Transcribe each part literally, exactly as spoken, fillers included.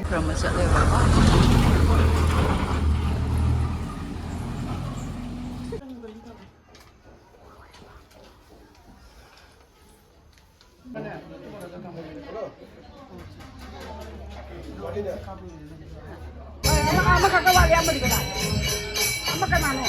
ꯈꯨꯔꯨꯝꯕ ꯆꯠꯂꯦꯕꯀꯣ꯫ ꯑꯃꯈꯛꯇ ꯋꯥꯠꯂꯤ, ꯑꯃꯗꯤ ꯀꯗꯥꯏ? ꯑꯃ ꯀꯅꯥꯅꯣ?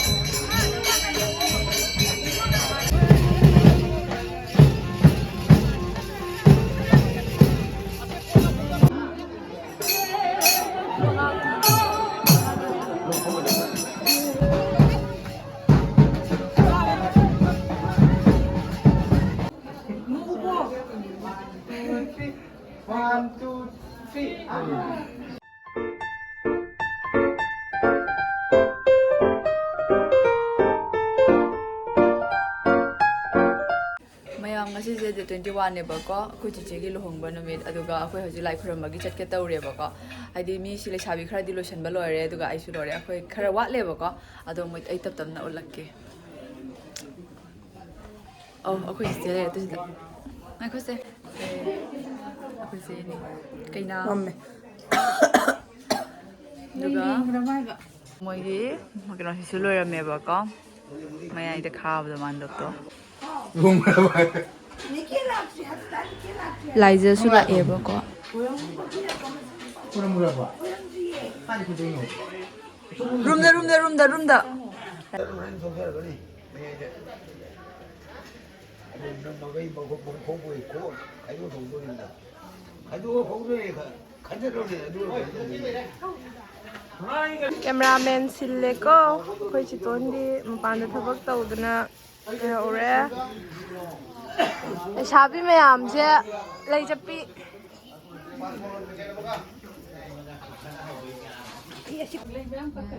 One, two, three. ꯃꯌꯥꯝ, ꯉꯁꯤꯁꯦ ꯗꯦꯠ ꯇ꯭ꯋꯦꯟꯇꯤ ꯋꯥꯟꯅꯦꯕꯀꯣ, ꯑꯩꯈꯣꯏ ꯆꯤꯆꯦꯒꯤ ꯂꯨꯍꯣꯡꯕ ꯅꯨꯃꯤꯠ꯫ ꯑꯗꯨꯒ ꯑꯩꯈꯣꯏ ꯍꯧꯖꯤꯛ ꯂꯥꯏ ꯈꯨꯔꯨꯝꯕꯒꯤ ꯆꯠꯀꯦ ꯇꯧꯔꯦꯕꯀꯣ꯫ ꯍꯥꯏꯗꯤ ꯃꯤꯁꯤ ꯂꯩꯁꯥꯕꯤ ꯈꯔꯗꯤ ꯂꯣꯏꯁꯤꯟꯕ ꯂꯣꯏꯔꯦ, ꯑꯗꯨꯒ ꯑꯩꯁꯨ ꯂꯣꯏꯔꯦ꯫ ꯑꯩꯈꯣꯏ ꯈꯔ ꯋꯥꯠꯂꯦꯕꯀꯣ, ꯑꯗꯣ ꯃꯣꯏ ꯑꯩ ꯇꯞ ꯇꯞꯅ ꯎꯠꯂꯛꯀꯦ꯫ ꯑꯧ, ꯑꯩꯈꯣꯏ ꯆꯤꯆꯦ ꯂꯩꯔꯦ ꯑꯗꯨꯁꯤꯗ꯫ ꯉꯥꯏꯈꯣꯁꯦ꯫ ꯑꯩꯈꯣꯏ ꯆꯦꯅꯤ꯫ ꯀꯩꯅꯥ꯫ ꯃꯝꯃꯦ꯫ ꯑꯗꯨꯒ ꯃꯣꯏꯒꯤ ꯀꯩꯅꯣꯁꯤꯁꯨ ꯂꯣꯏꯔꯝꯃꯦꯕꯀꯣ꯫ ꯃꯌꯥꯏꯗ ꯈꯥꯕꯗꯣ ꯃꯥꯟꯗꯞꯇꯣ꯫ ꯂꯥꯏꯖꯁꯨ ꯂꯥꯛꯑꯦꯕꯀꯣ꯫ ꯔꯨꯝꯗ, ꯔꯨꯝꯗ, ꯔꯨꯝꯗ, ꯔꯨꯝꯗ꯫ ꯑꯗꯨ ꯅꯝꯃꯒ ꯑꯩ ꯃꯈꯣꯡ ꯃꯈꯣꯡ ꯄꯣꯛꯏ ꯀꯣ ꯈꯥꯏꯗꯣꯛ ꯊꯣꯛꯇꯣꯏꯅꯤꯅ꯫ ꯈꯥꯏꯗꯣꯛꯑ ꯐꯧꯗꯣꯏꯅꯦ ꯈ-, ꯈꯟꯖꯜꯂꯣꯅꯦ ꯑꯗꯨ ꯑꯣꯏꯔꯗꯤ꯫ ꯀꯦꯃꯦꯔꯥꯃꯦꯟ ꯁꯤꯜꯂꯦꯀꯣ꯫ ꯑꯩꯈꯣꯏ ꯆꯤꯇꯣꯟꯗꯤ ꯃꯄꯥꯟꯗ ꯊꯕꯛ ꯇꯧꯗꯅ ꯂꯩꯍꯧꯔꯦ꯫ ꯂꯩꯁꯥꯕꯤ ꯃꯌꯥꯝꯁꯦ ꯂꯩ ꯆꯠꯄꯤ꯫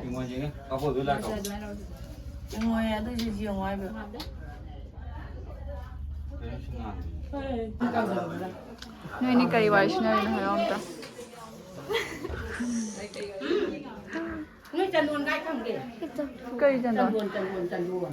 ꯌꯦꯡꯉꯣ, ꯌꯦꯡꯉꯦ꯫ ꯀꯥꯞꯄꯣ, ꯑꯗꯨ ꯂꯥꯛ ꯀꯥꯞꯄꯣ꯫ ꯌꯦꯡꯉꯣ, ꯑꯗꯨꯏꯁꯨ ꯌꯦꯡꯉꯣ ꯍꯥꯏꯕ꯫ ꯀꯩꯅꯣ ꯁꯤ ꯉꯥꯡꯉꯤ꯫ ꯅꯣꯏꯅꯤ ꯀꯔꯤ ꯋꯥꯔꯤ ꯁꯥꯟꯅꯔꯤꯅꯣ ꯍꯥꯏꯔꯣ ꯑꯝꯇ꯫ ꯅꯣꯏ ꯆꯟꯗꯣꯟ ꯀꯥꯏ ꯊꯝꯒꯦ? ꯀꯔꯤ ꯆꯟꯗꯣꯟ? ꯆꯟꯗꯣꯟ, ꯆꯟꯗꯣꯟ, ꯆꯟꯗꯣꯟ꯫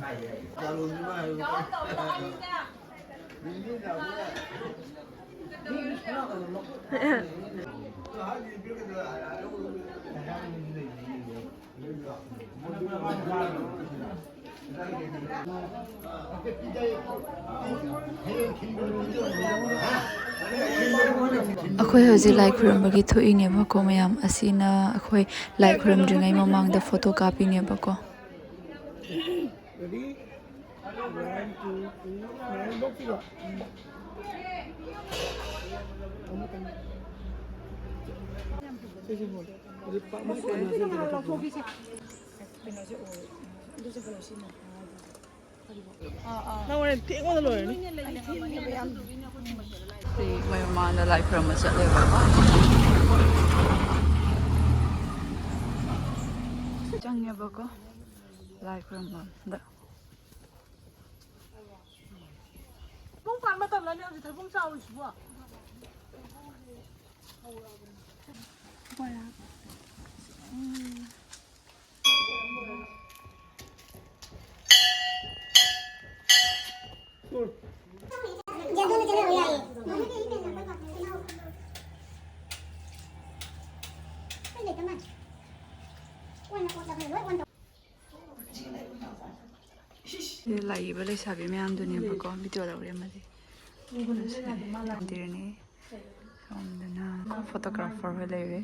ꯑꯩꯈꯣꯏ ꯍꯧꯖꯤꯛ ꯂꯥꯏ ꯈꯨꯔꯨꯝꯕꯒꯤ ꯊꯣꯛꯏꯅꯦꯕꯀꯣ ꯃꯌꯥꯝ꯫ ꯑꯁꯤꯅ ꯑꯩꯈꯣꯏ ꯂꯥꯏ ꯈꯨꯔꯨꯝꯗ꯭ꯔꯤꯉꯩ ꯃꯃꯥꯡꯗ ꯐꯣꯇꯣ ꯀꯥꯞꯄꯤꯅꯦꯕꯀꯣ꯫ ꯅꯪ ꯍꯣꯔꯦꯟ ꯊꯦꯡꯕꯗ ꯂꯣꯏꯔꯅꯤ꯫ ꯁꯤ ꯃꯣꯏ ꯃꯃꯥꯡꯗ ꯂꯥꯏ ꯈꯨꯔꯨꯝꯕ ꯆꯠꯂꯦꯕꯀꯣ꯫ ꯆꯪꯉꯦꯕꯀꯣ ꯂꯥꯏ ꯈꯨꯔꯨꯝꯕꯗ꯫ ꯄꯨꯡ ꯄꯥꯟ ꯃꯇꯝꯗꯅꯦ ꯍꯧꯖꯤꯛ ꯊꯩꯕꯣꯡ ꯆꯥꯎꯔꯤꯁꯤꯕꯣ꯫ ꯁꯤ ꯂꯥꯛꯏꯕ ꯂꯩꯁꯥꯕꯤ ꯃꯌꯥꯝꯗꯨꯅꯦꯕꯀꯣ ꯚꯤꯗꯤꯑꯣ ꯂꯧꯔꯦ ꯑꯃꯗꯤ꯫ ꯃꯟꯗꯤꯔꯅꯤ꯫ ꯁꯣꯝꯗꯅ ꯐꯣꯇꯣꯒ꯭ꯔꯥꯐꯔ ꯍꯣꯏ ꯂꯩꯔꯦ꯫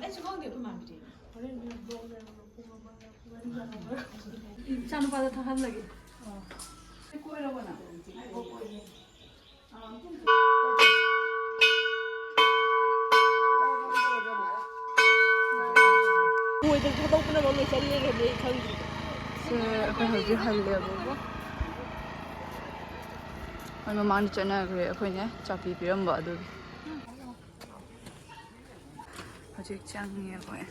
ꯑꯩꯁꯨ ꯈꯪꯗꯦ ꯑꯩꯈꯣꯏ ꯃꯥꯟꯕꯤꯗꯤ꯫ ꯏꯆꯥꯅꯨꯄꯥꯗ ꯊꯛꯍꯜꯂꯒꯦ꯫ ꯀꯣꯏꯔꯕꯣ ꯅꯪ? ꯃꯣꯏꯗ ꯊꯕꯛ ꯄꯨꯝꯅꯃꯛ ꯂꯣꯏꯁꯟ ꯂꯩꯔꯝꯃꯦ ꯑꯩ ꯈꯪꯗ꯭ꯔꯤꯕ꯫ ꯁꯦ, ꯑꯩꯈꯣꯏ ꯍꯧꯖꯤꯛ ꯍꯜꯂꯦꯕꯀꯣ꯫ ꯃꯣꯏ ꯃꯃꯥꯡꯗ ꯆꯠꯅꯈ꯭ꯔꯦ, ꯑꯩꯈꯣꯏꯅ ꯆꯥꯛꯄꯤ ꯄꯤꯔꯝꯕ ꯑꯗꯨꯒꯤ꯫ ꯍꯧꯖꯤꯛ ꯆꯪꯉꯤ ꯑꯩꯈꯣꯏ꯫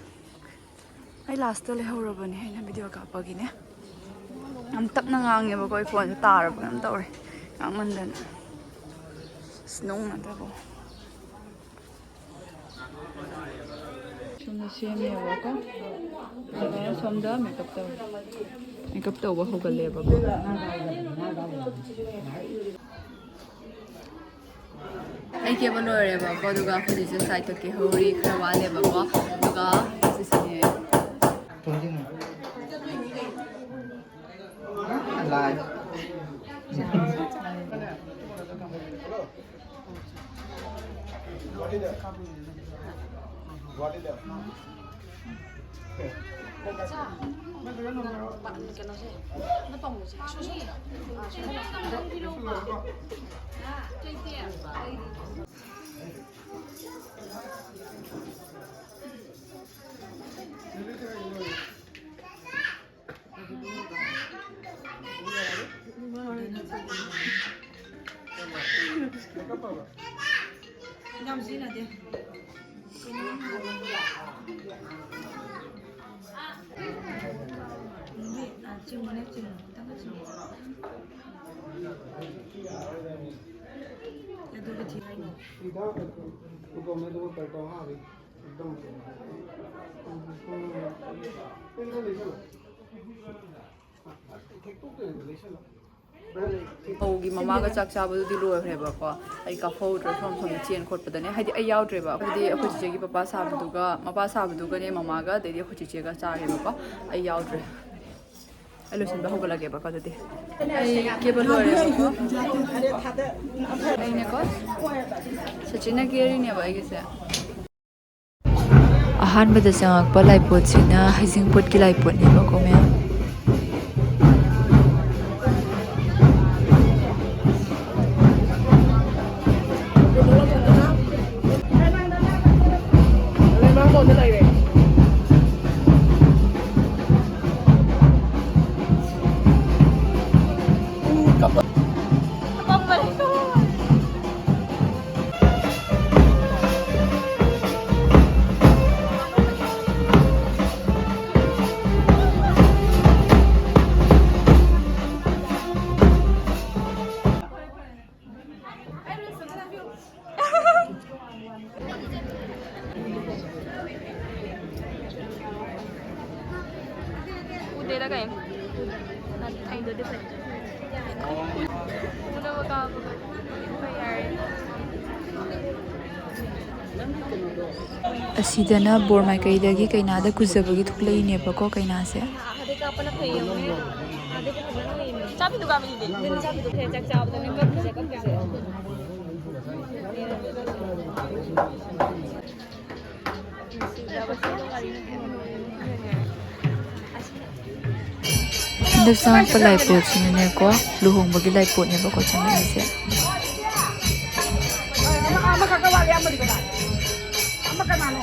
ꯑꯩ ꯂꯥꯁꯇ ꯂꯩꯍꯧꯔꯕꯅꯦ ꯑꯩꯅ ꯚꯤꯗꯤꯑꯣ ꯀꯥꯞꯄꯒꯤꯅꯦ꯫ ꯌꯥꯝ ꯇꯞꯅ ꯉꯥꯡꯉꯦꯕꯀꯣ, ꯑꯩ ꯐꯣꯟꯁꯦ ꯇꯥꯔꯕ ꯀꯩꯅꯣꯝ ꯇꯧꯔꯦ ꯉꯥꯡꯃꯟꯗꯅ꯫ ꯑꯁ, ꯅꯣꯡ ꯅꯠꯇꯕꯣ꯫ ꯁꯣꯝꯗ ꯁꯦꯝꯃꯦꯕꯀꯣ, ꯑꯗꯨꯒ ꯁꯣꯝꯗ ꯃꯦꯀꯞ ꯇꯧꯔꯦ꯫ ꯃꯦꯀꯞ ꯇꯧꯕ ꯍꯧꯒꯠꯂꯦꯕꯀꯣ꯫ ꯑꯩ ꯀꯦꯕ ꯂꯣꯏꯔꯦꯕꯀꯣ, ꯑꯗꯨꯒ ꯍꯧꯖꯤꯛꯁꯦ ꯁꯥꯏꯠꯇ ꯀꯦꯍꯧꯔꯤ ꯈꯔ ꯋꯥꯠꯂꯦꯕꯀꯣ, ꯑꯗꯨꯒ ꯁꯤꯁꯤꯅꯦ꯫ ꯌꯥꯝ ꯁꯤꯖꯤꯟꯅꯗꯦ꯫ ꯆꯤꯡꯕꯅꯦ, ꯆꯤꯡꯕ, ꯈꯤꯇꯪꯒ ꯆꯤꯡꯕ꯫ ꯑꯗꯨꯒ ꯊꯤ ꯍꯥꯏꯅꯣ? ꯐꯧꯒꯤ ꯃꯃꯥꯒ ꯆꯥꯛ ꯆꯥꯕꯗꯨꯗꯤ ꯂꯣꯏꯈ꯭ꯔꯦꯕꯀꯣ꯫ ꯑꯩ ꯀꯥꯞꯍꯧꯗ꯭ꯔꯦ, ꯁꯣꯝ ꯁꯣꯝꯗ ꯆꯦꯟ ꯈꯣꯠꯄꯗꯅꯦ, ꯍꯥꯏꯗꯤ ꯑꯩ ꯌꯥꯎꯗ꯭ꯔꯦꯕ꯫ ꯍꯥꯏꯗꯤ ꯑꯩꯈꯣꯏ ꯆꯤꯆꯦꯒꯤ ꯄꯄꯥ ꯁꯥꯕꯗꯨꯒ, ꯃꯄꯥ ꯁꯥꯕꯗꯨꯒꯅꯦ ꯃꯃꯥꯒ, ꯑꯗꯩꯗꯤ ꯑꯩꯈꯣꯏ ꯆꯤꯆꯦꯒ ꯆꯥꯔꯦꯕꯀꯣ꯫ ꯑꯩ ꯌꯥꯎꯗ꯭ꯔꯦ꯫ ꯑꯩ ꯂꯣꯏꯁꯤꯟꯕ ꯍꯧꯒꯠꯂꯒꯦꯕꯀꯣ ꯑꯗꯨꯗꯤ꯫ ꯑꯩ ꯀꯦꯕ ꯂꯣꯏꯔꯦꯕꯀꯣ꯫ ꯑꯩꯅꯦꯀꯣ꯫ ꯁꯆꯤꯟꯅ ꯀꯦꯔꯤꯅꯦꯕ ꯑꯩꯒꯤꯁꯦ꯫ ꯑꯍꯥꯟꯕꯗ ꯆꯪꯉꯛꯄ ꯂꯥꯏꯄꯣꯠꯁꯤꯅ ꯍꯩꯖꯤꯡꯄꯣꯠꯀꯤ ꯂꯥꯏꯄꯣꯠꯅꯦꯕꯀꯣ, ꯃꯌꯥꯝ꯫ ꯑꯁꯤꯗꯅ ꯕꯣꯔ ꯃꯥꯏꯀꯩꯗꯒꯤ ꯀꯩꯅꯥꯗ ꯀꯨꯖꯕꯒꯤ ꯊꯣꯛꯂꯛꯏꯅꯦꯕꯀꯣ, ꯀꯩꯅꯥꯁꯦ꯫ ꯆꯥꯕꯤꯗꯨ ꯀꯥꯕꯤꯗꯨꯗꯤ꯫ ꯆꯥꯛ ꯆꯥꯕꯗꯅꯦ ꯀꯞꯄꯤꯁꯦ, ꯀꯞꯄꯤꯁꯦ꯫ ꯍꯟꯗꯛ ꯆꯪꯉꯛꯄ ꯂꯥꯏꯄꯣꯠꯁꯤꯅꯅꯦꯀꯣ, ꯂꯨꯍꯣꯡꯕꯒꯤ ꯂꯥꯏꯄꯣꯠꯅꯦꯕꯀꯣ ꯆꯪꯉꯛꯏꯁꯦ꯫ ꯑꯃꯈꯛꯇ ꯋꯥꯠꯂꯦ, ꯑꯃꯗꯤ ꯀꯗꯥꯏ? ꯑꯃ ꯀꯅꯥꯅꯣ?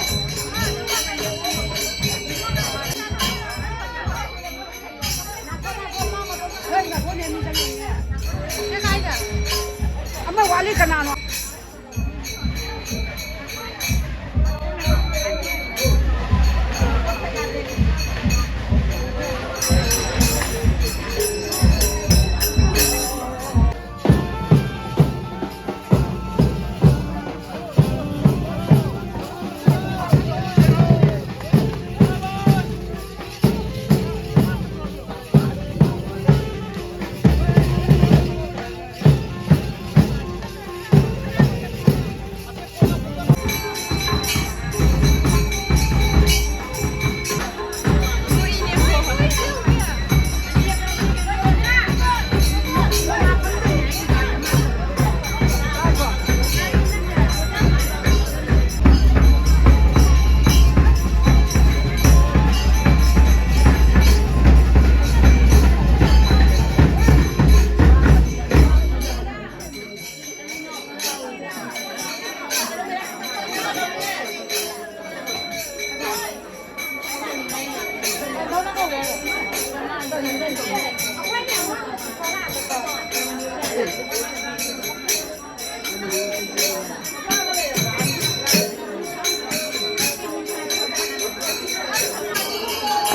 ꯑꯃ ꯋꯥꯠꯂꯤ, ꯀꯅꯥꯅꯣ?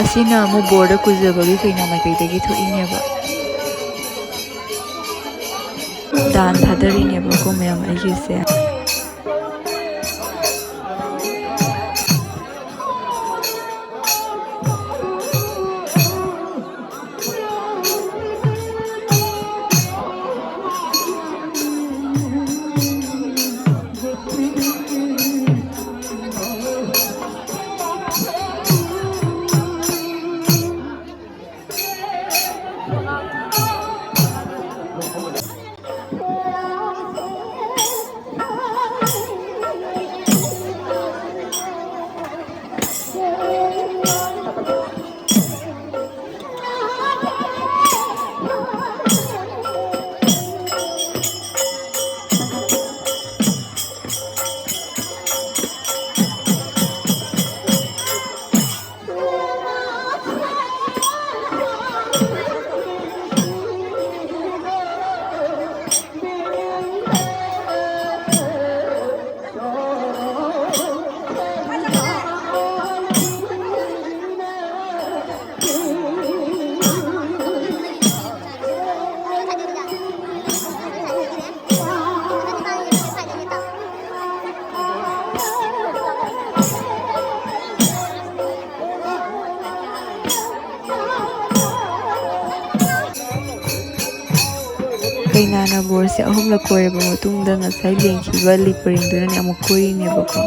ꯑꯁꯤꯅ ꯑꯃꯨꯛ ꯕꯣꯔꯗ ꯀꯨꯖꯕꯒꯤ ꯀꯩꯅꯥ ꯃꯥꯏꯀꯩꯗꯒꯤ ꯊꯣꯛꯏꯅꯦꯕ꯫ ꯗꯥꯟ ꯊꯥꯗꯔꯤꯅꯦꯕꯀꯣ ꯃꯌꯥꯝ ꯑꯩꯒꯤꯁꯦ꯫ ꯀꯩꯅꯥꯅ ꯕꯣꯔꯁꯦ ꯑꯍꯨꯝꯂꯛ ꯀꯣꯏꯔꯕ ꯃꯇꯨꯡꯗ ꯉꯁꯥꯏ ꯂꯦꯡꯈꯤꯕ ꯂꯤꯛ ꯄꯔꯦꯡꯗꯨꯅꯅꯦ ꯑꯃꯨꯛ ꯀꯣꯏꯔꯤꯅꯦꯕꯀꯣ꯫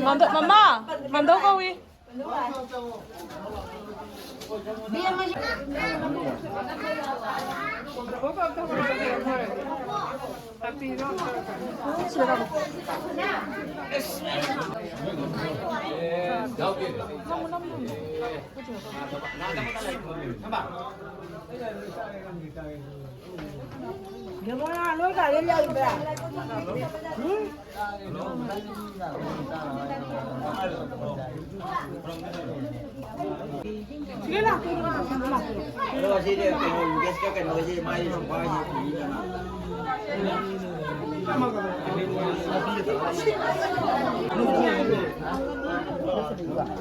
ꯃꯥꯟꯗꯧ, ꯃꯃꯥ, ꯃꯥꯟꯗꯧ ꯀꯧꯏ꯫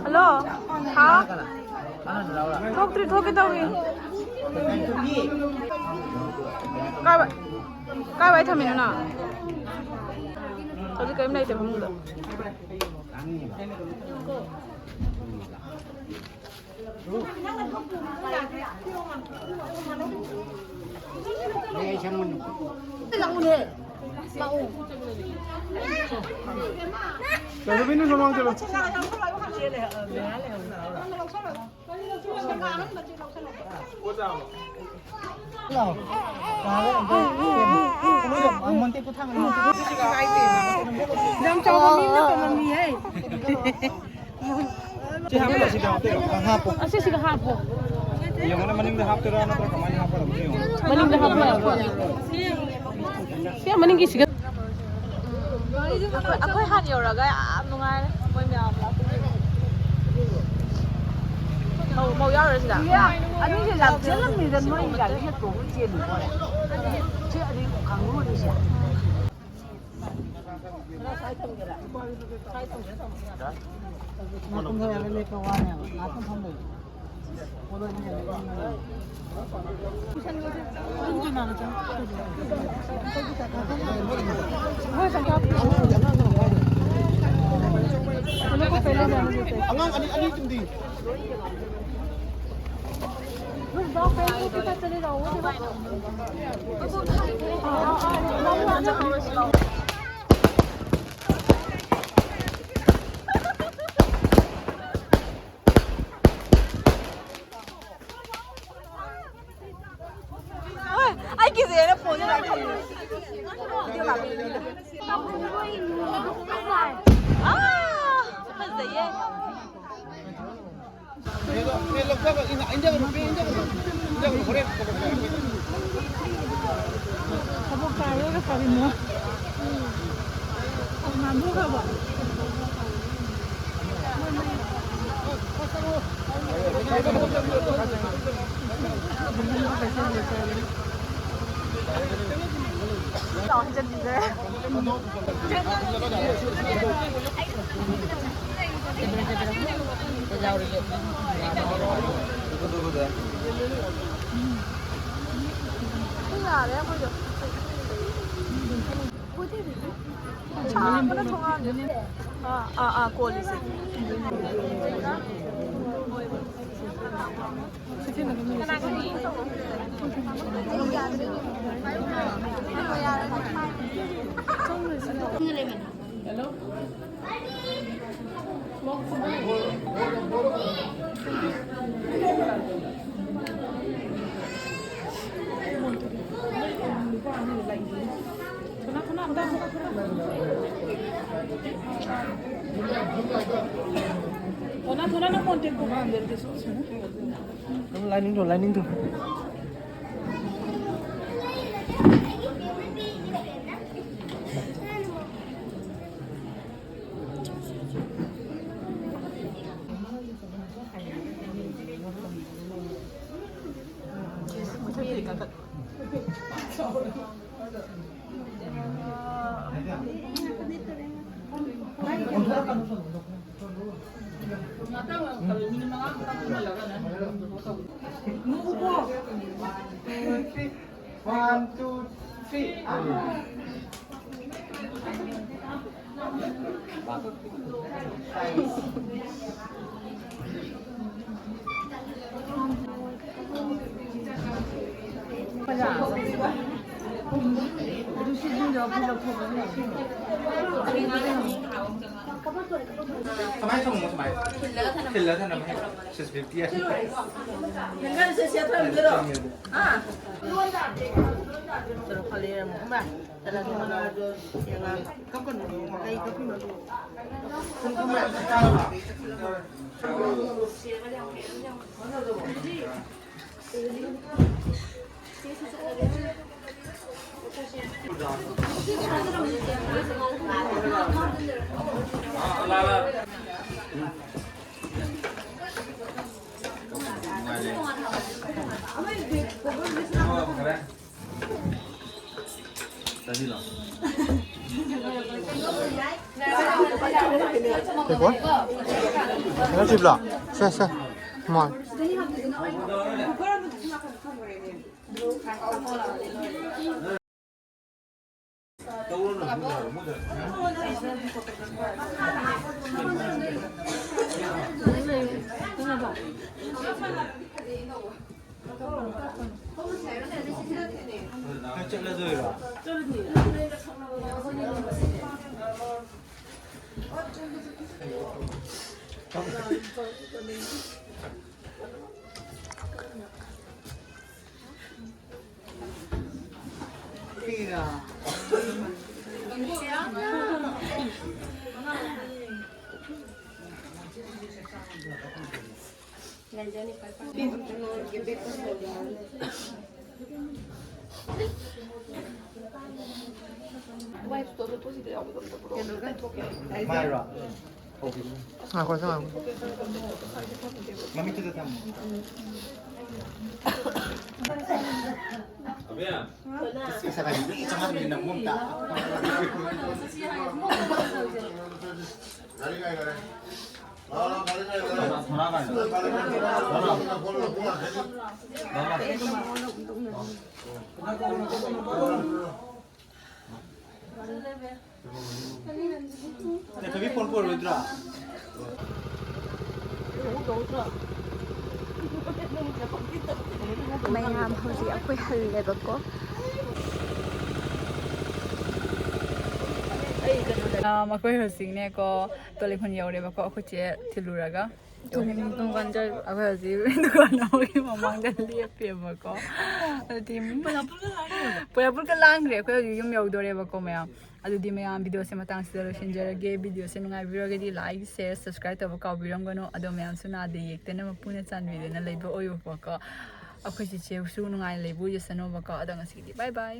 ꯍꯜꯂꯣ꯫ ꯍꯥꯎ꯫ ꯊꯣꯛꯇ꯭ꯔꯤ, ꯊꯣꯛꯀꯦ ꯇꯧꯔꯤ꯫ ꯀꯥꯏ ꯋꯥꯏ, ꯀꯥꯏ ꯋꯥꯏ ꯊꯝꯃꯤꯅꯣ ꯅꯪ? ꯍꯧꯖꯤꯛ ꯀꯔꯤꯝ ꯂꯩꯇꯦ ꯐꯃꯨꯡꯗ꯫ ꯌꯥꯝ ꯆꯥꯎꯕ ꯃꯤ ꯅꯠꯇꯕ ꯃꯤꯍꯦ꯫ ꯁꯤ ꯍꯥꯞꯄꯣ, ꯁꯤꯗ ꯍꯥꯞꯇꯣꯏꯔꯣ? ꯍꯥꯞꯄꯣ꯫ ꯑꯁꯤꯁꯤꯒ ꯍꯥꯞꯄꯣ꯫ ꯌꯦꯡꯉꯣꯅꯦ, ꯃꯅꯤꯡꯗ ꯍꯥꯞꯇꯣꯏꯔꯥ ꯅꯠꯇ꯭ꯔꯒ ꯀꯃꯥꯏꯅ ꯍꯥꯞꯀꯗꯕꯅꯣ ꯌꯦꯡꯉꯣ꯫ ꯃꯅꯤꯡꯗ ꯍꯥꯞꯄ ꯌꯥꯕ꯭ꯔꯣ? ꯁꯤ ꯃꯅꯤꯡꯒꯤꯁꯤꯒ꯫ ꯑꯩꯈꯣꯏ, ꯑꯩꯈꯣꯏ ꯍꯥꯟꯅ ꯌꯧꯔꯒ ꯌꯥꯝ ꯅꯨꯡꯉꯥꯏꯔꯦ ꯃꯣꯏ ꯃꯌꯥꯝ ꯂꯥꯛꯄꯒꯤ꯫ ꯃꯧ, ꯃꯧ ꯌꯥꯎꯔꯣꯏ ꯁꯤꯗ? ꯑꯅꯤꯁꯦ ꯌꯥꯝ ꯆꯦꯜꯂꯝꯃꯤꯗ ꯅꯣꯏ ꯒꯥꯔꯤꯒ ꯇꯣꯡꯉ ꯆꯦꯜꯂꯤꯀꯣ꯫ ꯁꯤ ꯑꯅꯤ ꯀꯥꯡꯕꯨ ꯑꯅꯤꯁꯦ꯫ ꯑꯉꯥꯡ ꯑꯅꯤ, ꯑꯅꯤ ꯇꯨꯝꯗꯤ꯫ ꯊꯕꯛ ꯇꯥꯔꯦꯒ ꯀꯔꯤꯅꯣ? ꯅꯥꯟꯊꯣꯛꯈ꯭ꯔꯕꯣ? ꯂꯥꯎ ꯍꯩꯖꯤꯟꯕꯤꯈ꯭ꯔꯦ꯫ ꯌꯥꯔꯦ ꯑꯩꯈꯣꯏꯗꯣ꯫ ꯁꯥꯕꯅ ꯊꯣꯡꯒꯥꯟꯁꯦ꯫ ꯑꯥ, ꯑꯥ, ꯑꯥ, ꯀꯣꯜꯂꯤꯁꯦ꯫ थोड़ा, थोड़ा ना मोटे को अंदर के सोच में। Line into, line into. One, two, three. ꯁꯨꯃꯥꯏꯅ ꯊꯝꯃꯣ, ꯁꯨꯃꯥꯏꯅ꯫ ꯈꯤꯜꯂꯒ ꯊꯝꯃꯣ꯫ ꯈꯤꯜꯂꯒ ꯊꯝꯃꯣ꯫ ꯁꯤꯛꯁ ꯐꯤꯐꯇꯤ ꯍꯥꯏ꯫ ꯉꯁꯤꯕ꯭ꯂꯣ? ꯁꯦ, ꯁꯦ꯫ ꯃꯣꯏ꯫ ꯃꯥꯏꯔꯣ? ꯉꯥꯏꯈꯣ, ꯉꯥꯏꯈꯣ꯫ ꯃꯃꯤꯠꯇꯨꯗ ꯊꯝꯃꯣ꯫ ꯏꯁ, ꯉꯁꯥꯏ ꯃꯤ ꯆꯪꯍꯟꯕꯅꯤ ꯅꯪꯕꯨ ꯑꯝꯇ꯫ ꯅꯊꯕꯤ ꯐꯣꯟ ꯄꯨꯔꯣꯏꯗ꯭ꯔꯥ? ꯃꯌꯥꯝ ꯍꯧꯖꯤꯛ ꯑꯩꯈꯣꯏ ꯍꯜꯂꯦꯕꯀꯣ꯫ ꯑꯥ, ꯃꯈꯣꯏ ꯍꯧꯖꯤꯛꯅꯦꯀꯣ, ꯇꯣꯂꯤꯈꯨꯟ ꯌꯧꯔꯦꯕꯀꯣ, ꯑꯩꯈꯣꯏ ꯆꯦ ꯊꯤꯜꯂꯨꯔꯒ꯫ ꯑꯩꯈꯣꯏ ꯍꯧꯖꯤꯛ ꯗꯨꯀꯥꯟ ꯑꯃꯒꯤ ꯃꯃꯥꯡꯗ ꯂꯦꯞꯄꯦꯕꯀꯣ꯫ ꯑꯗꯨꯗꯤ ꯄꯨꯂꯞ ꯄꯨꯜꯂ ꯂꯥꯡꯈ꯭ꯔꯦ꯫ ꯑꯩꯈꯣꯏ ꯍꯧꯖꯤꯛ ꯌꯨꯝ ꯌꯧꯗꯣꯔꯦꯕꯀꯣ ꯃꯌꯥꯝ꯫ ꯑꯗꯨꯗꯤ ꯃꯌꯥꯝ, ꯚꯤꯗꯤꯑꯣꯁꯦ ꯃꯇꯥꯡꯁꯤꯗ ꯂꯣꯏꯁꯤꯟꯖꯔꯒꯦ꯫ ꯚꯤꯗꯤꯑꯣꯁꯦ ꯅꯨꯡꯉꯥꯏꯕꯤꯔꯒꯗꯤ like, share, subscribe ꯇꯧꯕ ꯀꯥꯎꯕꯤꯔꯝꯒꯅꯨ꯫ ꯑꯗꯣ ꯃꯌꯥꯝꯁꯨ ꯅꯥꯗ ꯌꯦꯛꯇꯅ ꯃꯄꯨꯅ ꯆꯥꯟꯕꯤꯗꯨꯅ ꯂꯩꯕ ꯑꯣꯏꯌꯨꯕꯀꯣ꯫ ꯑꯩꯈꯣꯏ ꯆꯦꯆꯦꯁꯨ ꯅꯨꯡꯉꯥꯏꯅ ꯂꯩꯕ ꯑꯣꯏꯖꯁꯅꯨꯕꯀꯣ꯫ ꯑꯗꯣ ꯉꯁꯤꯒꯤꯗꯤ bye bye꯫